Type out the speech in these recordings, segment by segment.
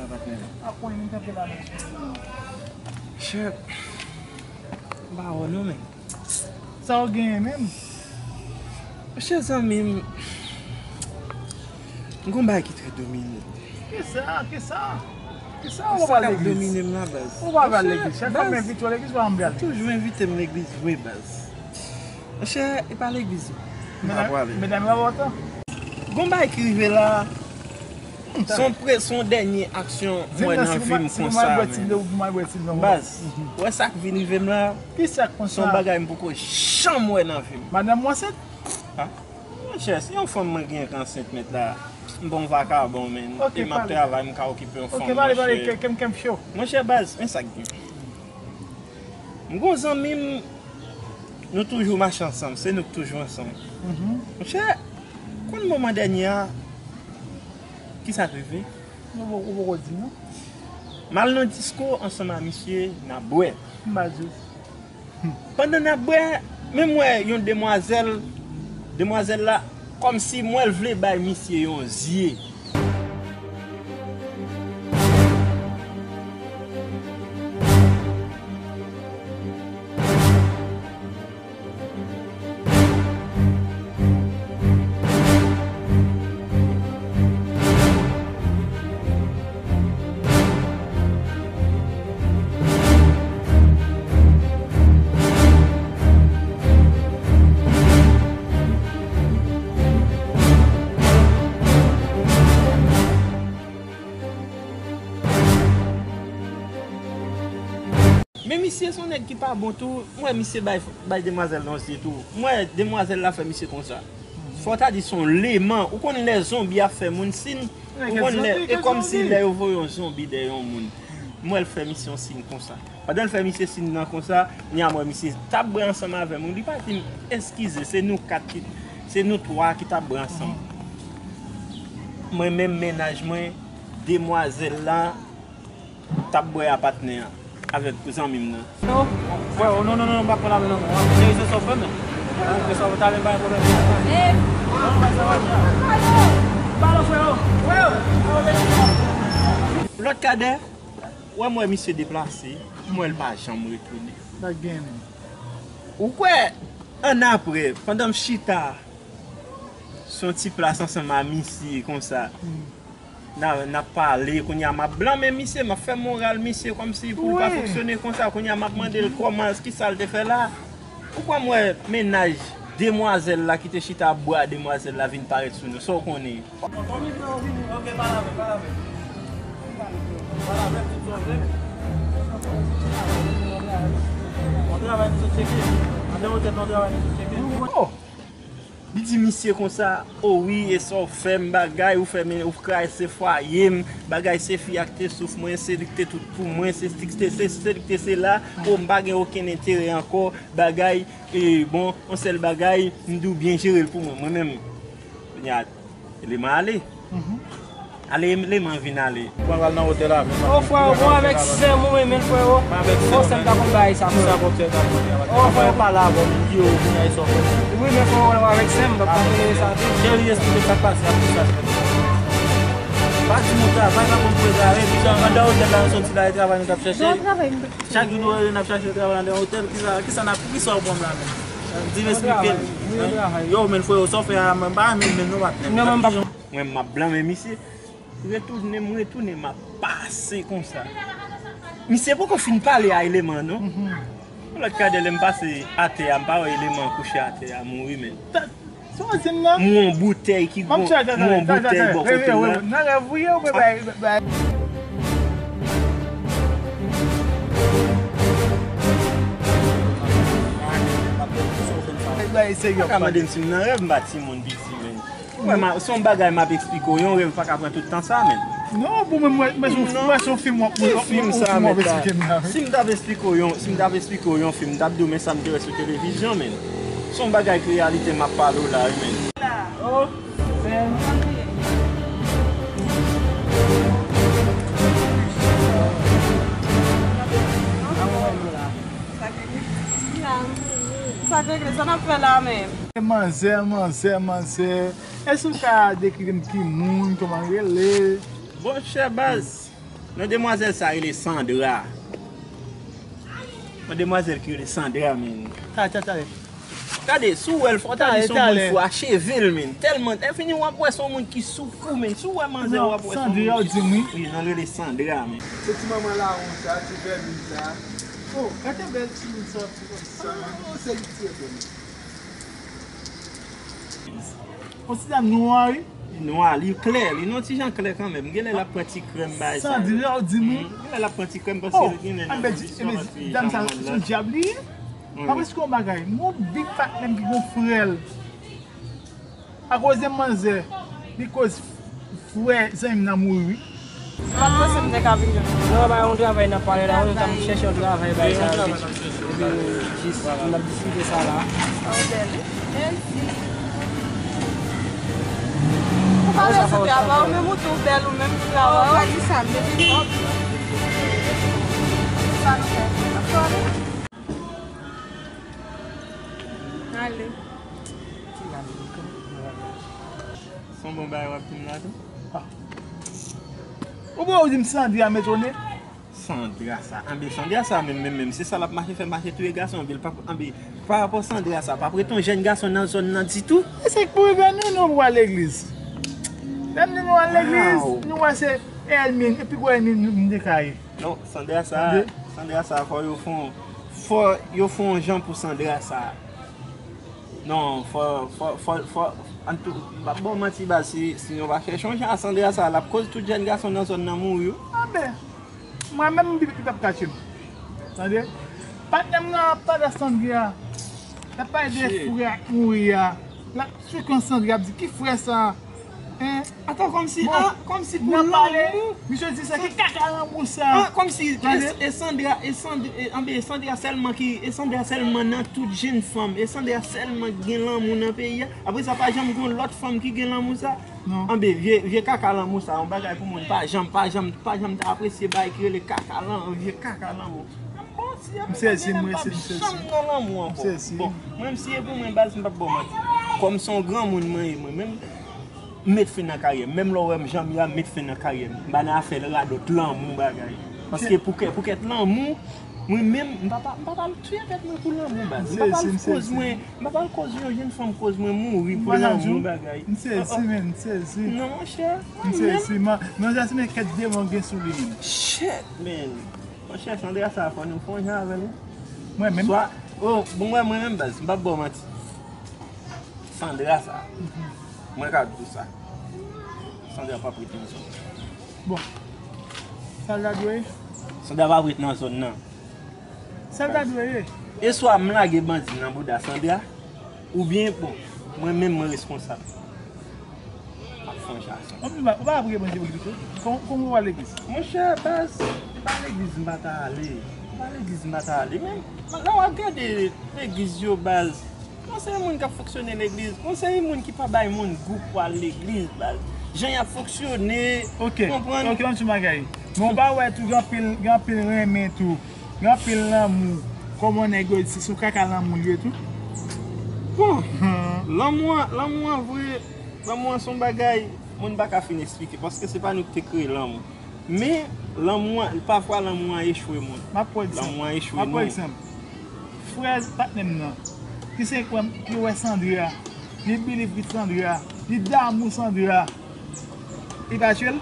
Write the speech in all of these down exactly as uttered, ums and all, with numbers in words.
Patnè. A konnen m kanpe la, mesye. Chè, m pa wè non, men. Sa w genyen menm? Chè zanmi m, m gon bagay ki trè domine m. Kisa? Kisa? Kisa w pa legliz? Domine m la, baz. Ou pa pral legliz? Chak fwa m envite w legliz, ou pa janm pral. Toujou envite m legliz vre, baz. Monchè, e pa legliz m pa prale. Medam yo pa otan. Gon bagay ki rive la. Se yon pre, se yon dènye aksyon m wè nan vi m konsa, men. Baz, ou wè sa k vin rive m la? Kisa k konsa? Se yon bagay m poko janm wè nan vi m. Madanm ou ansent? Ha? Monchè, si yon fanm mwen gen k ansent, mèt la, m pa yon vakabon, men. E m ap travay, m ka okipe yon fanm, monchè. Monchè, baz, men sa k gen. M gon zanmi m, nou toujou mache ansanm, se nou k toujou ansanm. Monchè, konn moman dènye a, kisa k rive? Ou poko, ou poko di non. M al nan disko ansanm a misye, n ap bwè. M pa di w. Pandan n ap bwè, men m wè yon demwazèl, demwazèl la, kòmsi m wè l vle bay misye yon zye. Men misye se yon nèg ki pa bon tou. M wè misye bay, bay demwazèl nan zye tou. M wè demwazèl la fè misye konsa. Fò w ta di se yon leman. Ou konn lè zonbi ap fè moun siy? Ou konn lè, e kòmsi lè yo voye yon zonbi dèyè yon moun. M wè l fè misye yon siy konsa. Pandan l fè misye siy nan konsa, kounye a m wè misye t ap bwè ansanm avè m. Li pa di m, eskize, se nou kat ki, se nou twa ki t ap bwè ansanm. Mwen menm, mennaj mwen, demwazèl la, t ap bwè a patnè a avèk zanmi m nan. Non, frè, non, non, non, non, m pa pran lamen non. Serye, se sa w fè, men. Se sa w fè, talè m pa gen pwoblèm. Non, non, sa va. Pale, frè. Frè. Lòt kadè, wè m wè misye deplase, m wè l pa janm retounen. Sa gen menm. Ou kwè, annapre, pandan m chita sou yon ti plas ansanm a misye konsa, N a, n ap pale, kounye a m ap blanmen misye, m ap fè moral misye kòmsi pou l pa fonksyone konsa. Kounye a m ap mande l kòman, kisa l te fè la. Ou kwè m wè mennaj demwazèl la ki te chita ap bwè a demwazèl la vin parèt sou nou, sa w konnen? Ok, pale avè l, pale avè l. Pale avè l, tout sa w vle. On travay nou sot tcheke. Andewo tèt nou travay nou sot tcheke. Oh! Li di misye konsa, o wi, e sa w fè m bagay, ou fè m, ou kraze fwaye m, bagay se fi a k te souf mwen, se li k te tout pou mwen, se li k te se, se li k te sela, o m pa gen okenn enterè ankò, bagay, e bon, yon sèl bagay, m di w byen jere l pou mwen, mwen menm. Kounye a, eleman ale. Ale, eleman vin ale. Mwen pral nan otèl avè l. O frè, bon avèk sè m ou renmen l frè. O sè m ta konn bagay sa frè. O frè, pale avè m, di yo vin ay sòf. Wi, men frè, avèk sè m, m pa tolere sa tou. Cheri, esplike sa k pase a pou sa. Pa di nou travay, pa konn pou travay, epi andan otèl la, nou soti la, e travay nou t ap chèche. Chak jou nou rele n ap chache travay andan otèl, kisa, kisa n ap, kisa w pran m la menm? Di m esplike l. Yo, men frè, sa w fè a, mwen pa renmen l menm non, patnè. Mwen, m ap blanmen misye. Retounen, m retounen, m ap pase konsa. Misye poko fin pale a eleman non. Yon lòt kadè lè m pase atè a, m pa wè eleman kouche atè a, mouri men. Sa w di m nan? M wè yon boutèy ki gon, m wè yon boutèy bò kote m nan. Nan rèv ou ye oubyen bay, bay. Bay serye. Pa ka mande m si m nan rèv, m pa timoun piti men. Ou wè, se yon bagay m ap eksplike w, yon rèv pa ka pran tout tan sa men. Non, bon, mwen, mwen, mwen, se yon fim w ap, w ap, w ap eksplike m la. Si m t ap eksplike w yon, si m t ap eksplike w yon fim, m t ap di w men sa m te wè sou televizyon men. Se yon bagay k reyalite m ap pale w la wi men. Sa k regle, sa n ap fè la menm? Manzè, manzè, manzè. Èske w ka dekri m ki moun, kòman l rele? Bon, chè baz, Non, demwazèl sa rele Sandra. Yon demwazèl ki rele Sandra, men. Talè, talè, talè. Gade, si w wè l, fò w ta di se yon moun fou a cheve l, men. Tèlman, lè fini w ap wè se yon moun ki sou kou, men. Si w wè manzè, w ap wè se yon moun ki sou kou. Wi, non, l rele Sandra, men. Se ti manman lawon sa, ti vèmin sa. Oh, gade bèl timoun sa, ti kòm sa. Oh, se li ki trè bèl. Yon ti dam nwa, wi. Li nwa, li klè, li nan ti jan klè kanmenm. Genlè l ap pran ti krèm bay sa. Sandra, w di m wi. Genlè l ap pran ti krèm paske genlè nan kondisyon paske dam sa se yon dyab li ye. Pa prèske yon bagay. Mwen vin patnè m ki gon frè l. Akoz de manzè, li koz frè zanmi m nan mouri wi. Sa pa t panse m te ka vin jwenn. Non, ba yon travay n ap pale la, wi, nou t ap chèche yon travay bay sa yo. Epi jis n ap diskite sa la. Sa w bèl wi. Mèsi. Ou pale sou travay ou menm, ou tou bèl ou menm sou travay. Ou pa di sa, m te di kòb. Sa nou fè? N ap pale. Ale. Se yon bon bagay w ap di m la tou. Ou bon, ou di m Sandra, m etone. Sandra sa, anben Sandra sa menm, menm, menm, se sa l ap mache fè, mache touye gason, anben, l p ap, anben, pa rapò Sandra sa, p ap rete yon jèn gason nan zòn nan ditou. E sa k pou rive nou, nou pou al legliz. Lè m di nou al legliz, nou wè se ènmi, epi gwo ènmi m te ka ye. Non, Sandra sa, Sandra sa, fò yo fè yon, fò yo fè yon jan pou Sandra sa. Non, fò, fò, fò, fò, antou, m p ap ba w manti, baz, si, si nou pa chèche yon jan a Sandra sa, l ap koz tout jèn gason nan zòn nan mouri wi. Anben, mwen menm, m p ap kache m. Tande? Patnè m nan ap pale a Sandra. L ap pale de frè k mouri a. L ap swikan Sandra, ap di, ki frè sa? Hein? Atann, kòmsi, ah, kòmsi pou lanmou. Misye di se ki kaka lanmou sa. Ah, kòmsi, e, e Sandra, e Sandra, e, anben, e Sandra sèlman ki, e Sandra sèlman nan tout jenn fanm, e Sandra sèlman ki gen lanmou nan peyi a. Apre sa, pa janm gen yon lòt fanm ki gen lanmou sa. Non. Anben, vye, vye kaka lanmou sa, yon bagay pou moun pa janm, pa janm, pa janm ta apresye bagay ki rele kaka lan, vye kaka lanmou. M sezi, m resi, m sezi. Janm nan lanmou ankò. M sezi. Bon, mwen, si e pou mwen, baz, m p ap ba w manti. Kòm se yon granmoun mwen ye, mwen menm, m met fen nan karyè m. Menm lè w wè m jan m ye a, m met fen nan karyè m. M pa nan afè radòt lanmou bagay. Paske pou kè, pou kèt lanmou, mwen menm, m pa, m pa, m pa pral touye tèt mwen pou lanmou, baz. M pa pral koz mwen, m pa pral koz yon jenn fanm koz mwen mouri pou lanmou bagay. M sezi, men, m sezi. Non, monchè. M sezi, men, men, men kèt demon gen sou li, men. Shit, man. Monchè, Sandra sa, fò nou fè yon jan avè l, wi. Mwen menm? Swa, oh, bon, mwen, mwen menm, baz, m p ap ba w manti. Sandra sa, mwen ka di w sa. Sandra p ap ret nan zòn. Bon. Sa l ta dwe ye? Sandra p ap ret nan zòn nan. Sa l ta dwe ye? E swa m lage bandi nan bouda Sandra, oubyen, bon, mwen menm mwen reskonsab. M ap fè yon jan sa. Ou pa, ou pa priye Bondye pou li pito? Kòman, kòman ou al legliz? Monchè, baz, se pa legliz m pa ta ale. Se pa legliz m pa ta ale. Men, lè w ap gade legliz yo, baz, gon seri moun k ap fonksyone legliz, gon seri moun ki pa bay moun gou pou al legliz, baz. Jan y ap fonksyone, ok, konprann? Ok, ban m di w bagay. Men w pa wè tou, gen anpil, gen anpil renmen tou. Gen anpil lanmou. Kòman nèg yo di, se sou kaka lanmou l ye tou. Bon, lanmou an, lanmou an vre, lanmou an se yon bagay moun pa ka fin esplike, paske se pa nou ki te kreye lanmou. Men, lanmou an, pafwa lanmou an echwe moun. M ap pran egzanp. Lanmou an echwe nou. M ap pran egzanp. Frè patnè m nan, ki se kwè m, ki wè Sandra, li believe ki Sandra, li damou Sandra. Li pa tchwe l?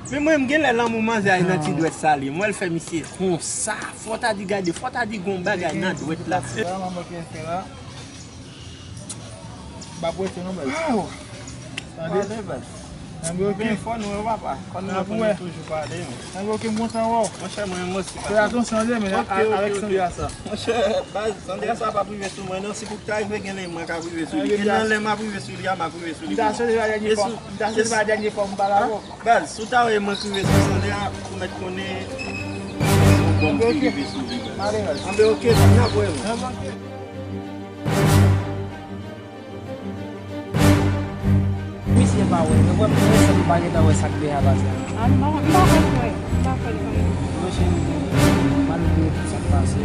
Men mwen, m genlè lanmou manzè a nan ti dwèt sa li. M wè l fè misye konsa. Fò w ta di gade, fò w ta di gon bagay nan dwèt la. Sa, manman ki fè la. M pa prese non, baz. Aw. Tande? Pale, baz. Nan men oke. Fò nou wè papa. Fò nou wè pou nou toujou pale. Nan men oke, m kontan wè w. Monchè, mwen menm osi. Fè atansyon, men avèk Sandra sa. Monchè, baz, Sandra sa p ap rive sou mwen non. Si pou ta rive gen lè mwen ka rive sou li. Gen nan lè m ap rive sou li a, m ap rive sou li. M ta swete se pa dènye fwa, m ta swete se pa dènye fwa m pale avè w. Baz, si w ta wè mwen k rive sou Sandra, ou mèt konnen se yon bòm ki rive sou li, baz. Anben, oke, n ap wè, man. Misye pa wè, men mwen, mwen, m pa gentan wè sa k dèyè baz la. A, m pa, m pa konn wè, m pa konn wè. Monchè, m pa bliye tout sa k pase.